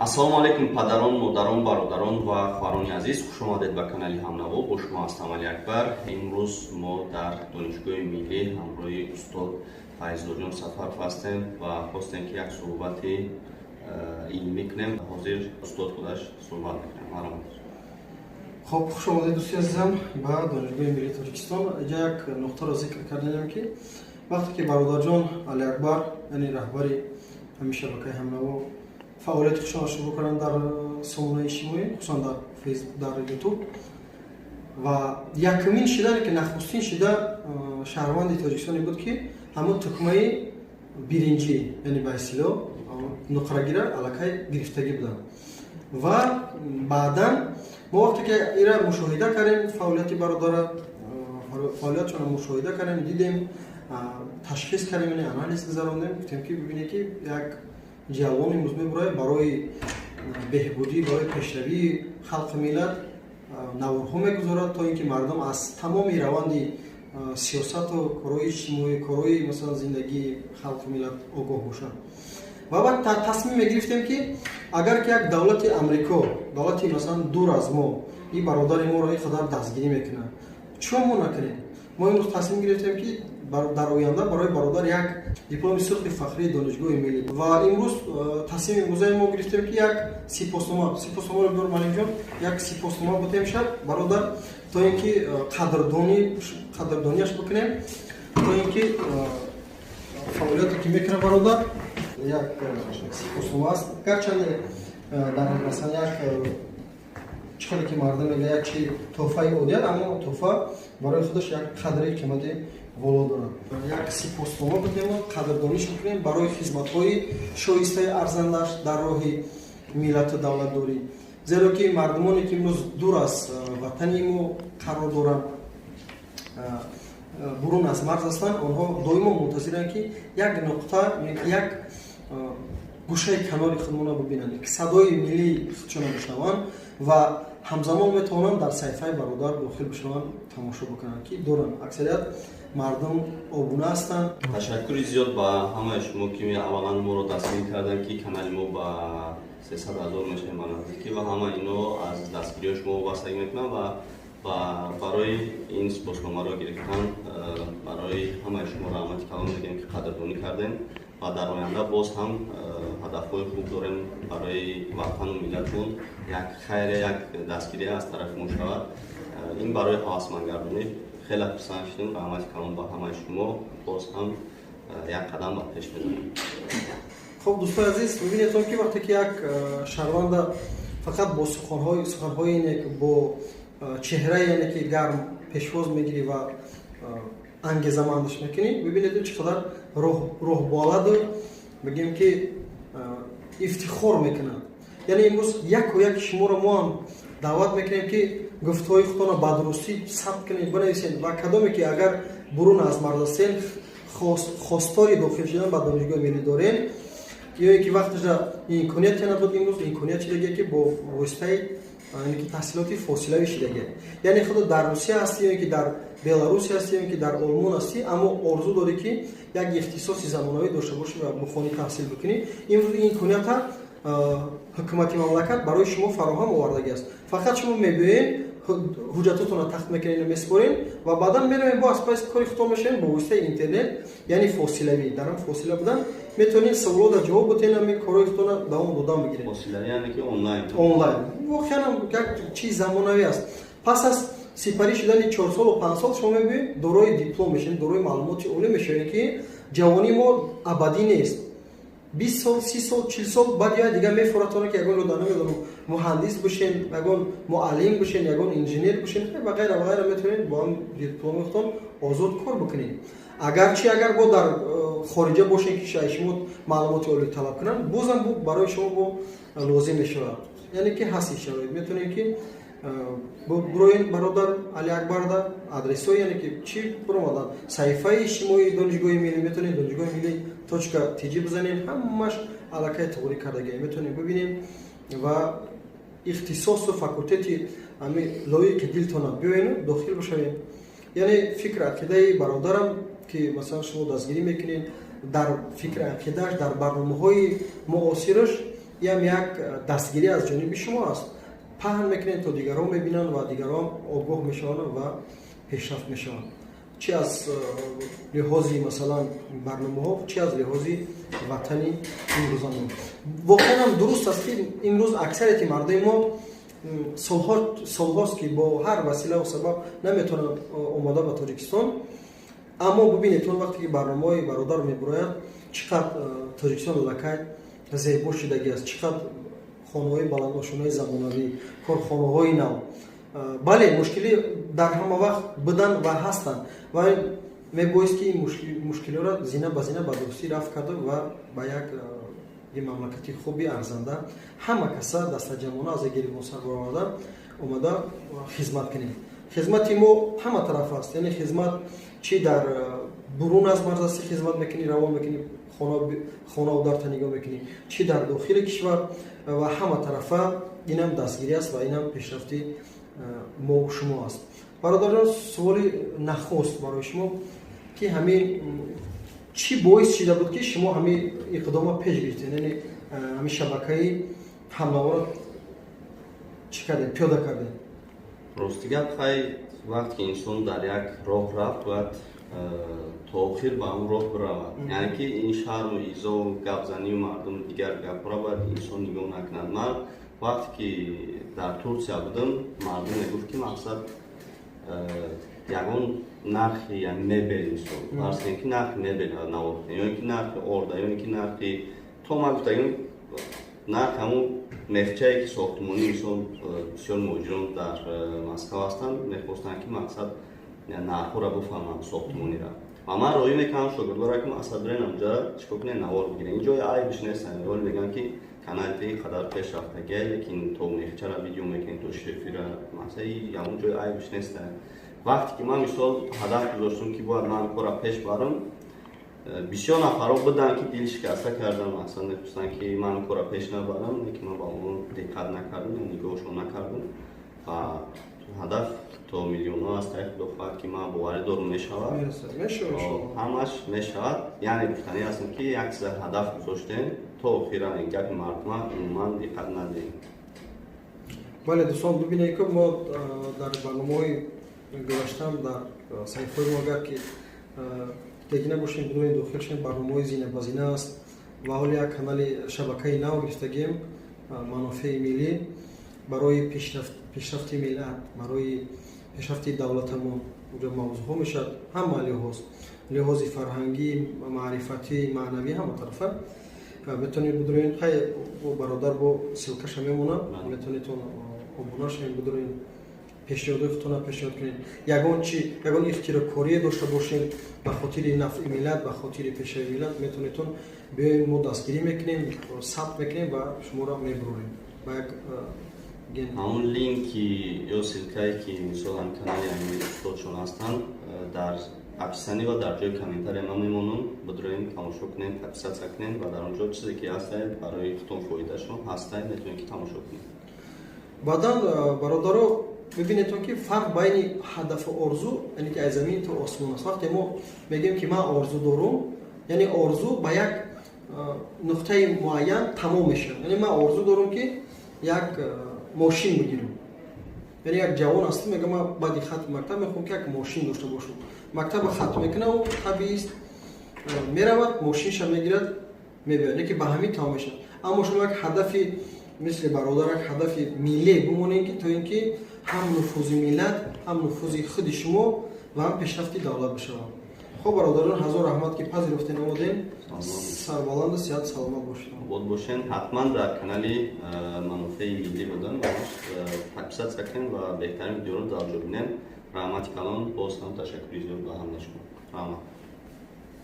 Ассалому алайкум, падарон, модарон, бародарон ва хоҳарони азиз, хуш омадед ба канали Ҳамнаво. Бо шумо ҳастам Алиакбар. Имрӯз мо дар Донишгоҳи миллӣ ҳамроҳи устод Файзуллоҷон Сафаров ҳастем ва хостем, ки як суҳбати илмӣ кунем. Ҳозир устод худаш суҳбат мекунем. Марҳамат. Хоб, хуш омадед, дӯсти азизам, ба Донишгоҳи миллии Тоҷикистон. Инҷа як нуқтаро зикр кардем, ки вақте ки бародарҷон Алиакбар, яъне раҳбари ҳамин шабакаи Ҳамнаво, фаъолияти худшонро шурӯъ карданд дар сомонаи иҷтимоӣ, хусусан дар Фейсбук, дар Ютуб, ва якумин шида, ки нахустин шида шаҳрванди Тоҷикистоне буд, ки ҳамон тукмаи биринҷӣ, яъне ба истилоҳ нуқрагира, аллакай гирифтагӣ буданд. Ва баъдан мо вақте ки ира мушоҳида кардем, фаъолияти бародара, фаъолиятшонро мушоҳида кардем, дидем, ташхис кардем, яъне анализ гузарондем, гуфтем, ки бибинед, ки як ҷавон имрӯз мебурояд, барои беҳбудӣ, барои пешравии халқи миллат наворҳо мегузорад, то ин ки мардум аз тамоми раванди сиёсату корҳои иҷтимоӣ, корҳои, масалан, зиндагии халқи миллат огоҳ бошанд. Ва баъд тасмим мегирифтем, ки агар ки як давлати Амрико, давлати, масалан, дур аз мо, ин бародари моро ин қадар дастгирӣ мекунад, чиро мо накунем? Мо имрӯз тасмим гирифтем, ки дар оянда барои бародар як дипломи сурхи фахрии Донишгоҳи миллӣ. Ва имрӯз тасмими имрӯзаи мо гирифтем, ки як сипоснома, сипосномаро биёр, Малимҷон, як сипоснома бутем шад бародар, то ин ки қадрдонияш бикунем, то ин ки фаъолияте ки мекунад бародар. Як сипоснома аст. Гарчанде дар, масалан, як чӣ хеле ки мардум мегӯяд, як чи тӯҳфаи оддият, аммо тӯҳфа барои худаш як қадри қимати воло дорад. Як сипоснома бидему, қадрдониш мекунем барои хизматҳои шоистаи арзандаш дар роҳи миллату давлатдорӣ, зеро ки мардумоне ки имрӯз дур аз ватани мо қарор доранд, бурун аз марз ҳастанд, онҳо доимо мунтазиранд, ки як нуқта, як гӯшаи канори худмонро бибинанд, ки садои миллии худшонро бишнаванд ва ҳамзамон метавонанд дар саҳифаи бародар дохил бишаванд, тамошо бикунанд, ки доранд, аксарият мардум обуна ҳастанд. Ташаккури зиёд ба ҳамаи шумо, ки аввалан моро дастгирӣ карданд, ки канали мо ба 300 000 мешавем ба наздикӣ, ва ҳама ино аз дастгириҳои шумо вобастагӣ мекунанд. Ва барои ин сипосномаро гирифтан барои ҳамаи шумо раҳмати калон мегӯем, ки қадрдонӣ кардем. Ва дар оянда боз ҳам ҳадафҳои хуб дорем барои ватану миллатмон. Як хайре, як дастгирӣ аз тарафи мо шавад, ин барои ҳавасмандгардонӣ. Хеле хурсанд шудем. Раҳмати калон ба ҳамаи шумо. Боз ҳам як қадам ба пеш мезанем. Хуб, дӯстои азиз, бибинедтон, ки вақте ки як шаҳрванда фақат бо суханҳои нек, бо чеҳраи, яъне ки гарм пешвоз мегирӣ ва ангезамандаш мекунӣ, бибинед, чӣ қадар роҳбаладу, бигем ки, ифтихор мекунад. Яъне имрӯз яку яки шуморо мо ҳам даъват мекунем, ки гуфтҳои худтонро ба дурустӣ сабт кунед, бинависед. Ва кадоме ки агар бурун аз марз ҳастен, хостори дохил шудан ба Донишгоҳи миллӣ дорем, ё ин ки вақташа имконияте надод, имрӯз имконият шидагие, ки бо воситаи ки таҳсилоти фосилавӣ шидагие, яъне худо дар Русия ҳастӣ ё ин ки дар Беларусия ҳастӣ, ё ин ки дар Олмон ҳастӣ, аммо орзу дорӣ, ки як ихтисоси замонавӣ дошта бошӣ ва бухонӣ, таҳсил бикунӣ, имрӯз ин имконията ҳукумати мамлакат барои шумо фароҳам овардагӣ аст. Фақат шумо мебиёед, ҳуҷҷатотонро тахт мекунед, месупоред ва баъдан меравем, бо аз паси кори худтон мешавем. Бо воситаи интернет, яъне фосилавӣ, дар ҳам фосила будан метавонед саволода ҷавоб бутен, ҳамин корҳои худтонро давом додан бигиред. Фосилавӣ, яъне ки онлайн. Онлайн. Воқеан як чиз замонавӣ аст. Пас аз сипарӣ шудани 4 солу 5 сол шумо мебинед, дорои диплом мешавед, дорои маълумоти олӣ мешавед, ки ҷавонии мо абадӣ нест. 20 сол, 30 сол, 40 сол баъд я дигар мефуратона, ки ягон ҷо, намедонам, муҳандис бошен, ягон муаллим бошен, ягон инженер бошен ва ғайра ва ғайра, метавонед бо ҳам дипломи худтон озод кор бикунед. Агарчи агар бо дар хориҷа бошен, ки шумо маълумоти олӣ талаб кунанд, бозам барои шумо бо лозим мешавад. Яъне ки ҳаст шароит, метавонед ки буроен бародар Алиакбарда адресҳо, яъне ки чӣ биромадан, саҳифаи иҷтимоии Донишгоҳи миллӣ, метавонед донишгоҳи миллӣ точка tj бизанед, ҳамаш аллакай туғрӣ кардагия, метавонед бибинед ва ихтисосу факултети ҳами лоиқи дилтона биёену дохил бошавед. Яъне фикр ақидаи бародарам, ки масалан шумо дастгирӣ мекунед, дар фикри ақидааш, дар барномаҳои муосираш. Ям як дастгирӣ аз ҷониби шумо аст. Паҳн мекунед, то дигарон мебинанд ва дигарон огоҳ мешаванд ва пешрафт мешаванд, чи аз лиҳози, масалан, барномаҳо, чи аз лиҳози ватани имрӯзамон. Воқеан ҳам дуруст аст, ки имрӯз аксарияти мардуми мо солҳост, ки бо ҳар василаву сабаб наметавонанд омода ба Тоҷикистон. Аммо бубинед, он вақте ки барномаҳои бародар мебурояд, чӣ қадр Тоҷикистон аллакай зебо шудагӣ аст, чӣ қадр хонаҳои баландошонаи замонавӣ, корхонаҳои нав. Бале, мушкилӣ дар ҳама вақт буданд ва ҳастанд, ва мебоист, ки ин мушкилиҳоро зина ба зина ба дурустӣ рафт карда ва ба як мамлакати хуби арзанда ҳама каса дастаҷамъона аз гирибон сар бароварда омада хизмат кунем. Хизмати мо ҳама тараф аст, яъне хизмат чи дар бурун аз марз ҳасти, хизмат мекунӣ, равон мекунӣ, хонаву дарта нигоҳ мекунӣ, чи дар дохили кишвар ва ҳама тарафа. Инам дастгирӣ аст ва инам пешрафти мо шумо аст. Бародарон, суоли нахуст барои шумо, ки ҳамин чӣ боис шида буд, ки шумо ҳамин иқдома пеш гирифтед, яъне ҳамин шабакаи ҳамнаворо чӣ кардем, пиёда кардем? Рости гап, хай, вақте ки инсон дар як роҳ рафт, бояд то охир ба он роҳ биравад. Яъне ки ин шарму изову гапзанию мардум, дигар гапҳоро бояд инсон нигоҳ накунад. Ман вақте ки дар Турсия будам, мардум мегуфт, ки мақсад ягон нархи мебел, мисол, фарз кунем, ки нархи мебел навор кунем, ё ин ки нархи орда, ё ин ки нархи то ман гуфтагим, нарх ҳамун мехчае, ки сохтмонӣ. Мисол, бисёр муҳоҷирон дар Москва ҳастанд, мехостанд, ки мақсад нархҳоро бифаҳманд сохтмониро. Ва ман роҳӣ мекунам шогирдора, ки мақсад бирен онҷа, чикор кунем, навор бигирем. Ин ҷои айбиш нест. Оли мегӯянд, ки канали ин қадар пеш рафтагия, лекин то мехчара видео мекунем, то шифира. Мақсад, ягон ҷои айбиш нест. Вақте ки ман, мисол, ҳадаф гузоштам, ки бояд ман кора пеш барам, бисёр нафарҳо буданд, ки дил шикаста карданд, мақсад мехостанд, ки ман кора пеш набарам, лекин ман ба онҳо диққат накардам, нигоҳшон накардам. Ва ҳадаф то миллионҳо аст, таи Худо хоҳад, ки ман боварӣ дорам, мешавад, ҳамаш мешавад. Яъне гуфтанӣ ҳастам, ки як чиза ҳадаф гузоштем, то охира гапи мардума умуман диққат надиҳем. Бале, дӯстон, бибинед, ки мо дар барномаҳои гузаштам дар саҳифаҳои мо, агар ки деги набошем, бидонед, дохил шем, барномаҳои зина ба зина аст. Ва ҳоли як канали шабакаи нав гирифтагием, «Манофеи миллӣ», барои пешрафти миллат, барои пешрафти давлатамон. Уҷо мавзӯъҳо мешавад ҳама лиҳоз, лиҳози фарҳангӣ, маърифатӣ, маънавӣ, ҳама тарафа. Метавонед бидуред. Хай, бародар бо ссылка ша мемонад, метавонед обуна шавед, бидуред, пешниҳодои худтона пешниҳод кунед. Ягон чи, ягон ихтироъкорие дошта бошем ба хотири нафъи миллат, ба хотири пешрави миллат, метавонедтон биёем, мо дастгирӣ мекунем, сабт мекунем ва шуморо мебурорем ба як. Ҳамон линки ё ссылка е, ки мисол ҳами канали ҳами устодшон ҳастанд, дар описание ва дар ҷои комментария ман мемонам. Бидроем, тамошо кунем, подписаться кунем ва дар он ҷо чизе ки ҳастае, барои худтон фоидашон ҳастае, метавонем, ки тамошо кунем. Баъдан, бародаро, бибинедтон, ки фарқ байни ҳадафу орзу, яъне ки аз замин то осмон аст. Вақте мо мегӯем, ки ман орзу дорум, яъне орзу ба як нуқтаи муайян тамом мешавад. Яъне ман орзу дорум, ки як мошин бигирам. Яъне як ҷавон ҳастам, мегӯям, ман баъди хатми мактаб мехоҳам, ки як мошин дошта бошам. Мактаба хатм мекунам, табиист, меравад, мошинша мегирад, мебиёд, яке ба ҳамин тамом мешавад. Аммо шумо як ҳадафи мисли бародар, як ҳадафи миллӣ бимонед, ки то ин ки ҳам нуфузи миллат, ҳам нуфузи худи шумо ва ҳам пешрафти давлат бишавад. Хуб, бародарон, ҳазор раҳмат, ки пазируфтен, омадем. Сарбаланду сиҳат саломат бошед. Обод бошен. Ҳатман дар канали «Манофеи миллӣ» будан, подписаться кунем ва беҳтарин видеоро дар ҷо бинем. Раҳмати калон, боз ҳам ташаккури зиёд ба ҳамаи шумо. Раҳмат.